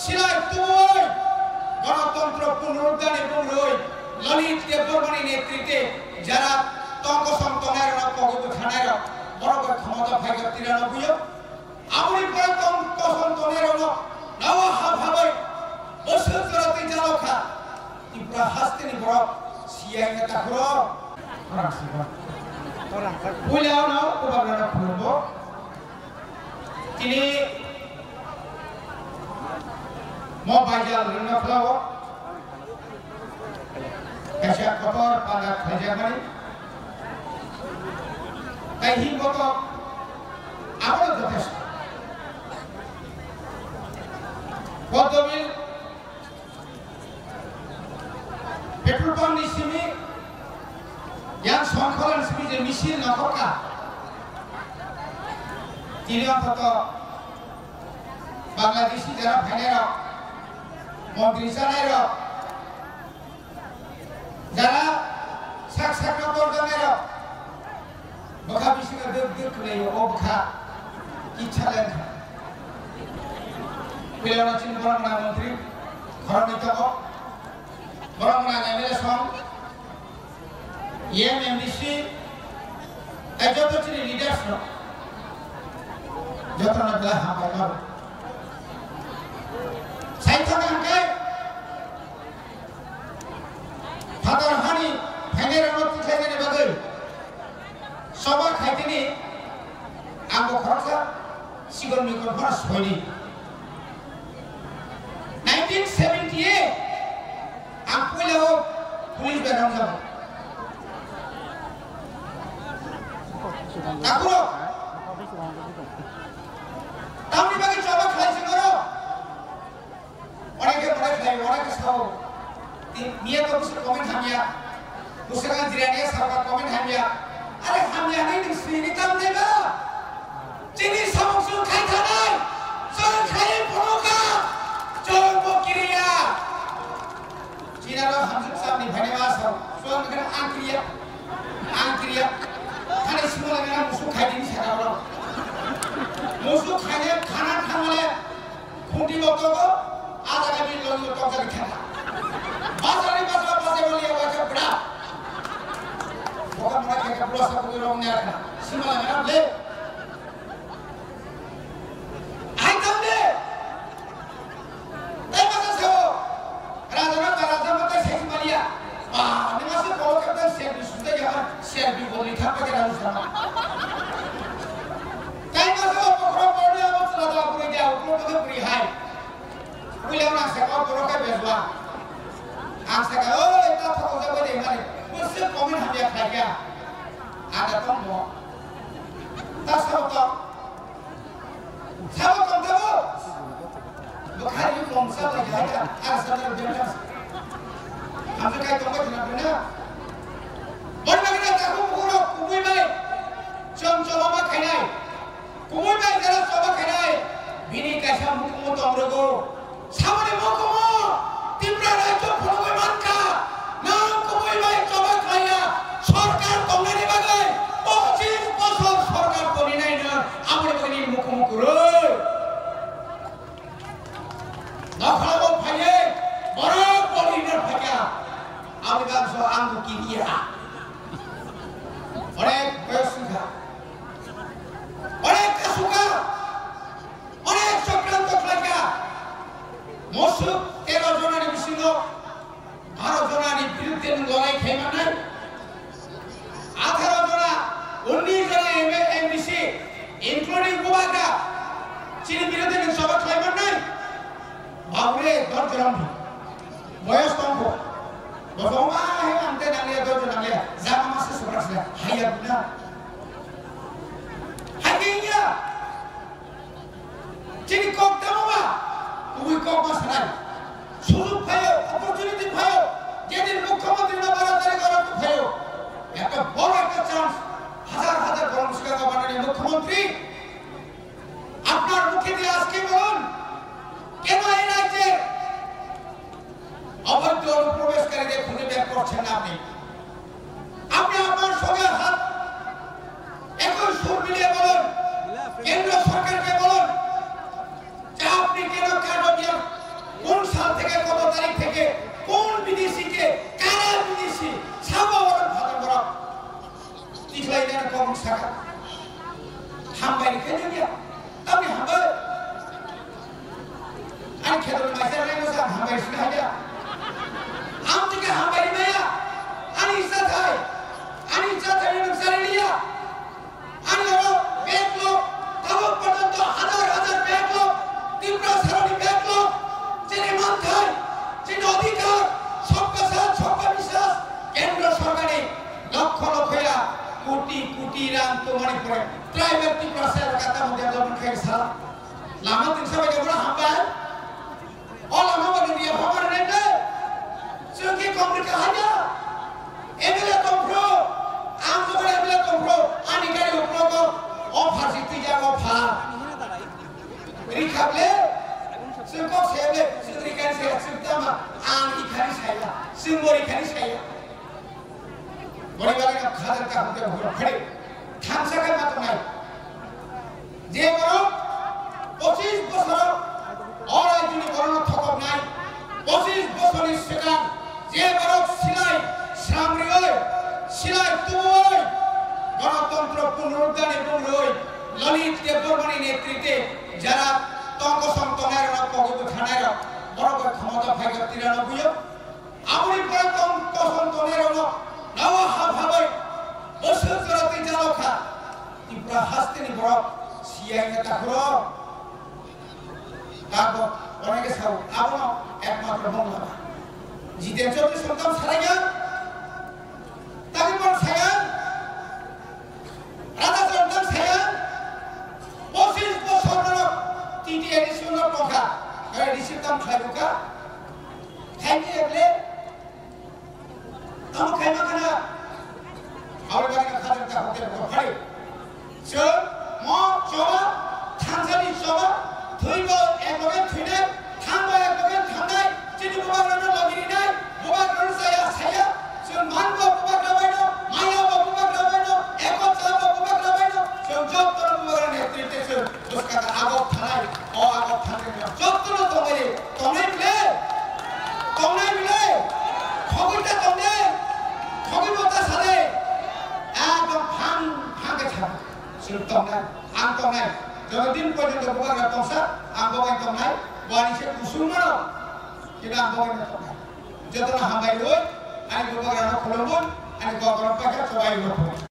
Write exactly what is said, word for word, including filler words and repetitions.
Silai tubui, গণতন্ত্র পুনরুদ্ধারনি bumrwi, Lalit Debbarmani netritwe jara tongkosong tongnairokno kogwi bwthanairok, borok bai khomota phaikha tiranobui o. Aboni pore tongkosong tongnairokno nawa hap habai bwswk jora twi jalokha. Tripura hasteni borok siyai wngkha takhuro. Puila ono Bubagrano khulumgo. Tini mo baijal rwngna phlao. Kaisa kotor panda khaijakmani. Tai himbo to abono jothesto. Poddobil petrol pump ni simi, yang Songkhola ni simi je misil nokhorkha, tini onthoto Bangladeshi jara phainairok, montri chanairok, jara sak sakno torjaknairok, bwkha bisingo dwk dwk khwlaio, o bwkha kitsa lengkha. Puilano chini borok gwnang montri khoroknwi tongo, borok gwnang M L A song, E M, M D C, tei joto chini leaders rok, jotono belai hambai mano. Sai thangkha hwnkhe, phatar hani phainairokno tikhlainani bagwi choba khaitini ang bo khoroksa sikon mikon phano soini. Nineteen seventy-eight ang puila o police bai romjago. Takhuro. Tamni bagwi choba khlai singoro. Onekhe, onekhe, onekhe sao. Ti-, miya to bwswk comment hamya. Bwswk ang jiraniya sao comment hamya. Are hamya nai nwng swini tam nai ba? Chini samung chwng khai thanai. Chwng khai phunukha. Chwng bo kiriya. Chini aro hamjwk chamni phainai ma sao. Chwng khe ang kiriya. Ang kiriya. Thani simo lagina musuk khai dini saka oro. Musuk khaine khana thangmale. Khunti bo togo, a jaga bini logi bo tokjagwi thangkha. Bazar ni bazar bazar bo liya waisa bwra. Boka mona khe khe bwsa bwrwi rong ni arkha. Sima lama le. Ai tam de. Tai bazar sao. Raja na raja ma tai sai maliya. Ba, ni ma se kolo khe tai se bi su tai ya, se bi bo ni thang pa ke raja sama. Tai bazar o pokro bo ni abo chwla da bwrwi de, o pokro bo bwrwi hai. Puila ang saka o borok khe bejwa. Ang saka, "Oi, ta thokjak bai de mani. Bwswk comment hamya khlai kha." Ang da tong bo. Ta sabo tong. Sabo tong tabo. Bo khari yung kong sa bai kha. Ang sa bai kha. Ang sa kai tong bai kha na. Bon bai na ta khu khu ro kumui bai. Chom chom ma khainai. Kumui bai jara choba khainai, bini kaisa mukumu tong rwgo. Samani mukumu Tipra rajyo phunugwi mankha, nwng kumui bai choba khlaiya, sorkar tongnani bagwi pochis bosor sorkar tonilaino, aboni bagwi nini mukumu kwrwi. Nokhorok phaiwi borok boli hwnwi phaikha. Aboni bagwi so ang bo kiriya. Onek boyos wngkha. Onek kasukha. Onek chokranto khlaikha. Mosuk tero jonani bisingo baro jonani biruddhe nwng lorai khaimannai. Atharo jona, unnish jona M A, M D C, including Bubagra, chini biruddhe nwng choba khlai mannai? Babu re, dor jora wngkha. Boyos tong kho. Bo song ma he ang te nang le, dor jora nang le. Jama ma se sobra se. Haya bina. Haya. Chini kok tamo ba? Kubui kok ma sanai. Sujug phaio, opportunity phaio. Jedin mukhyamantri no baro tarik aro tu phaio. Ekta boro ekta chance. Hajar hajar borok swkang o banani mukhyamantri. আপনার মুখে দিয়ে আজকে বলুন, কেন এই রাজ্যে অবৈধ অনুপ্রবেশকারীদের খুঁজে বের করছেন না আপনি? আপনি আপনার সঙ্গে হাত, একই সুর মিলিয়ে বলুন, কেন্দ্র সরকারকে বলুন যে আপনি কেন কাঠুরিয়ার Theke koto tarik theke kon bidesi ke kara bidesi sabo oro bhata borok tikhlai jana kok saka hambai khe nungya. Tamni hambai ani kheto maisa rengno sa hambai sina haya. Am tike hambai maya ani sathai ani sathai nung sari liya. Ani oro backlog, tabuk porjonto hajar hajar backlog, Tripura saroni backlog, chini manthai, chini odhikar, sabka saath, sabka vishwas, kendro sorkarni lokho lokho ya, koti koti rang tongmani pore, tribal Tripura sa elaka tamo development khai sala. Lama tingsa bai jabra hambai. O lama bo India phamar rene. Chwng ki kong rika hanya. M L A tongphro. Ang jokon M L A tongphro. Ani gari uphro ko. O pharsi twi ja o pha. Rikha ble. Chwng kok se ble. Chwng rikha se chwng tama. Ang ikhani saya. Chwng bo rikhani saya. Boni bagwi no khajar kaham khe bukhuk phari thansa khe ma tongnai. Je borok pochis bosor o rajyoni borokno thokoknai, pochis bosorni swkang je borok silai sram rioi, silai tubuoi, Ganatantro Punoruddharni bumroi Lalit Debbarmani netritwe jara tongkosong tongnairokno pogwi bwthanairok borok bai khomota phaikha tira nugwio. Aboni pore tong kosom tongnairokno nawa hap habai bwswk jora twi jalo kha. Tripura hasteni borok siyai neta khoro. Tago onege sao abono ekmatro mongla ba. Jiten Chaudhary songtam saraiya. Tagi borok saya. Raja Jordan saya, pochis bosor norok T T A D C norok tongkha, receive tam khlai rwkha, khaini ekle, tamo khaima khana, aboni bagwi no khajar ta hotel ko phai. Chwng mo choba, thangsani choba, thwibo ekloge thwinai, thangbo ekloge thangnai, chini bubagrano logi rinai, bubagrano saya saya, chwng manbo bubagra baino, mayabo bubagra baino, eko chabo bubagra baino, chwng jotono bubagra netrite chwng bwskang agok thanai, o agok thangkhe chwng jotono tongwi, tongnai bile, tongnai bile, khogwi ta tongnai, khogwi bo ta sale, ekdom phang phang khe thang, chwng tongnai, ang tongnai, jotodin porjonto bubagra tongsa, ang bo bai tongnai, bo ani se kusung mano. Kina ang bogorno tongkha. Jotono hambai rwui, ani bubagrano khulumui, ani kokorom paikha, chubai rwui.